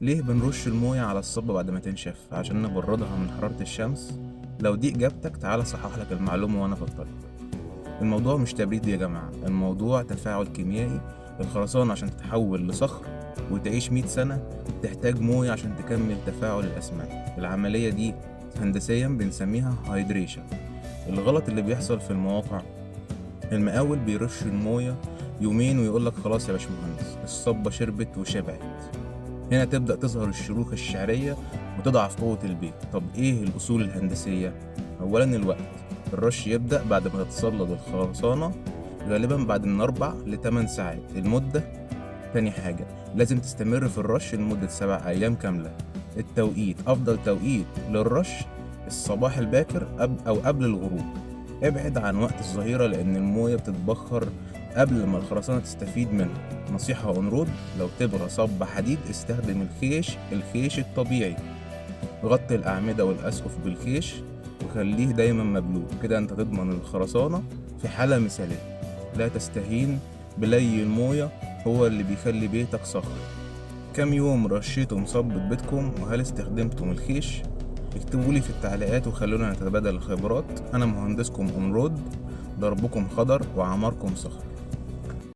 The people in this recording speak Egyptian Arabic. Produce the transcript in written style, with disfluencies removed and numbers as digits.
ليه بنرش الموية على الصبة بعد ما تنشف؟ عشان نبردها من حرارة الشمس؟ لو دي إجابتك تعالى صحح لك المعلومة وأنا في الطريق. الموضوع مش تبريد يا جماعة، الموضوع تفاعل كيميائي. الخرسانة عشان تتحول لصخر وتعيش 100 سنة تحتاج موية عشان تكمل تفاعل الأسمنت. العملية دي هندسيا بنسميها hydration. الغلط اللي بيحصل في المواقع، المقاول بيرش الموية يومين ويقولك خلاص يا باشمهندس الصبة شربت وشبعت. هنا تبدأ تظهر الشروخ الشعرية وتضعف قوة البيت. طب إيه الأصول الهندسية؟ أولا الوقت، الرش يبدأ بعد ما تتصلد الخرسانة، غالبا بعد من 4 ل8 ساعات المدة. تاني حاجة، لازم تستمر في الرش لمدة 7 أيام كاملة. التوقيت، أفضل توقيت للرش الصباح الباكر أو قبل الغروب. ابعد عن وقت الظهيرة لأن الموية بتتبخر قبل ما الخرسانة تستفيد منها. نصيحة on road، لو تبغى صب حديد استخدم الخيش الطبيعي. غطي الأعمدة والأسقف بالخيش وخليه دايما مبلول، كده انت تضمن الخرسانة في حالة مثالية. لا تستهين بلي الموية، هو اللي بيخلي بيتك صخر. كم يوم رشيتم صبة بيتكم؟ وهل استخدمتم الخيش؟ اكتبولي في التعليقات وخلونا نتبادل الخبرات. أنا مهندسكم on road، دربكم خضر وعماركم صخر.